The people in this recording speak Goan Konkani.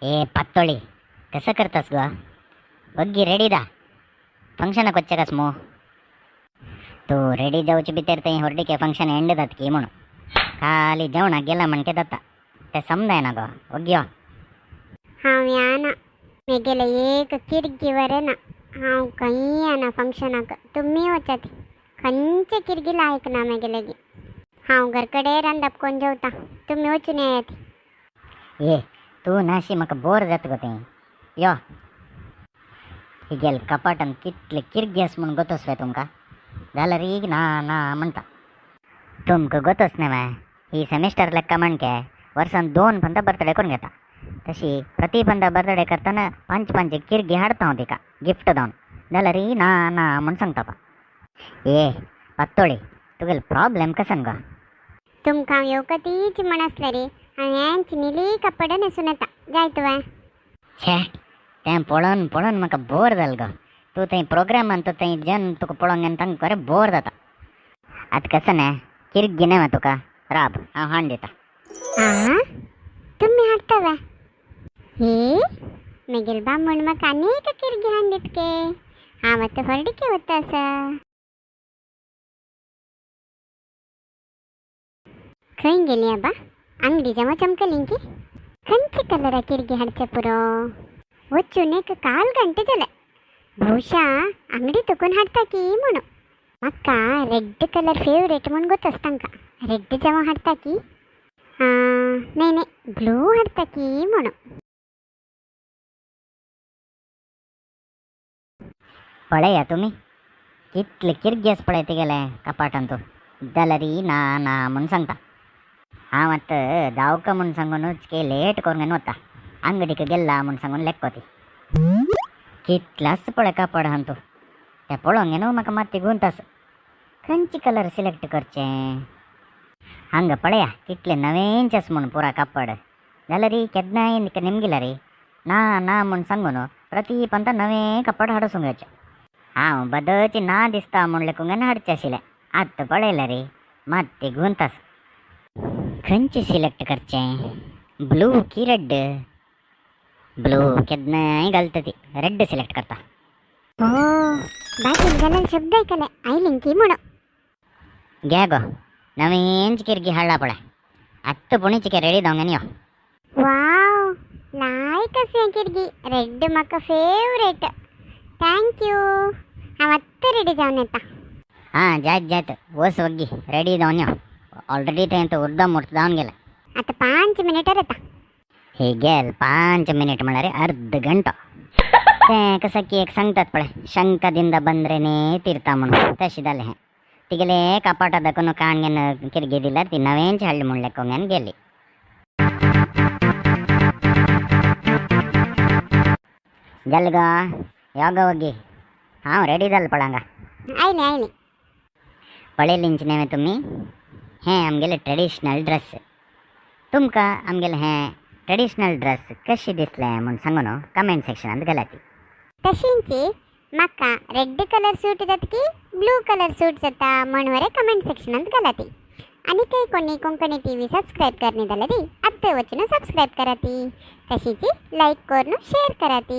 ए पातोळी कसं करतास ग? बग्गी रेडी दा फंक्शनाक वच्चें कस मो. तूं रेडी जावचे भितर थंय होर्डिके फंक्शन एंड जाता की म्हणून खाली जेवणाक गेला म्हणटे जाता तें समजायना गो. वग्गी यो. हांव याना, मेगेले एक किर्गी वरेना. हांव खंय याना फंक्शनाक, तुमी वचात. खंयचे किर्गी लायक ना मेगेलेगी. हांव घरकडे रांदप कोण जेवता, तुमी वचून येयात. ए तूं नाशी म्हाका बोर जाता गो तें. यो हिगेल कपाटान कितले किर्गी आस म्हूण गोतोस वे तुमकां? जाल्यार एक ना ना म्हणटा. तुमकां गोतोस न्ही वे ही सेमिस्टर लेक्का म्हणके वर्सान 2 पंदा बर्थडे करून घेता. तशी प्रति पंदा बर्थडे करतना 5 5 किर्गी हाडता हांव तिका गिफ्ट धावन. जाल्यार ना ना म्हूण सांगता पा. ए पातोळी तुगेलो प्रॉब्लेम कसन गो? तुमकां हांव येवका तीच म्हण आसलें रे. हांव हेंच निली कपडे न्हेसून येता, जाय तुवें? छे तें पळोवन पळोवन म्हाका बोर जाल गो. तूं थंय प्रोग्रामान तूं थंय जन तुका पळोवंक गेलो तांकां खरें बोर जाता. आतां कसं न्ही किर्गी न्ही तुका राब हांव हाडून दिता. आ तुमी हाडटा वे? हे मेगेल बामण म्हाका आनी एक किर्गी हाडून दितके. हांव आतां हळडिके वता आसा. खंय गेली आबा? अंगडी जमा चमकली की खंयचे कलरा किर्गी हाडचे पुरो. वचून एक काल घंटे जाले. ಬಹುಶಃ ಅಂಗಡಿ ತಗೊಂಡು ಹಾಡ್ತಾ ಕಿ म्हणू. म्हाका रेड कलर फेवरेट म्हूण गोत आसता तांकां. रेड जमा हाडता की नाही नाही ब्लू हाडता की म्हणू. पळया तुमी कितले किर्गी आस पळय तिगेले कपाटान. तूं जाल्यार ना ना म्हूण सांगता. हांव आतां जावका म्हूण सांगूनच के लेट करून वता. अंगडीक गेल्ला म्हूण सांगून लेक्को ती. कितलास पळय कापड आहा तूं तें पळोवंक न्हू म्हाका मात्ती गुंतास. खंयचे कलर सिलेक्ट करचें? हांगा पळया कितले नवेंच आस म्हूण पुरा कापड. जाल्यार केन्नाय निमगिला रे ना ना म्हूण सांगून प्रति पंता नवें कपड हाडसूंक येवचें. हांव बदची ना दिसता म्हूण लेकूंक हाडचें आशिल्लें. आतां पळयलें रे मात्ती गुंतास. खंयचे सिलेक्ट करचें? ब्लू की रेड? ब्लू केन्नाय घालता ती. रेड सिलेक्ट करता. ओ बाकीन घालून शब्द ऐकले आयलीं की म्हणू. घे गो नवीन किर्गी हाडला पळय. आत्तां पुणीच रेडी जावंक यो. वाव लायक आसा किर्गी. रेड म्हाका फेवरेट. Thank you. हांव आत्तां रेडी जावन येता. हां जायत जायत वस वग्गी रेडी जावन यो. ऑलरेडी थंय तो उर्दा मूर्त जावन गेला. आतां 5 मिनिटार येता. हे गेल 5 मिनिट म्हळ्यार अर्द घंटो. तें कसं की एक सांगतात पळय शंखದಿಂದ ಬಂದ್ರೇನೆ ತೀರ್ಥ म्हणून तशें जालें हें. तिगेले कपाटा दाखोवन काण घेवन किर्गी दिल्यार ती नवेंच हाडली म्हूण लेकोंक गेली. जालें गो यो गो वग्गी. हांव रेडी जालें पळय हांगा. आयलें आयलें. पळयलींच न्ही तुमी हें आमगेलें ट्रेडिशनल ड्रेस. तुमकां आमगेलें हें ट्रेडिशनल ड्रेस कशें दिसलें म्हूण सांगू न्हू कमेंट सेक्शनांत घालात. तशेंच म्हाका रेड कलर सूट जाता की ब्लू कलर सूट जाता म्हण वरे कमेंट सेक्शनांत घालात. आनी काही कोणी कोंकणी टीव्ही सबस्क्रायब करणे जाल्यार आत्तां वचून सबस्क्रायब कराती. तशीच लायक करून शेअर कराती.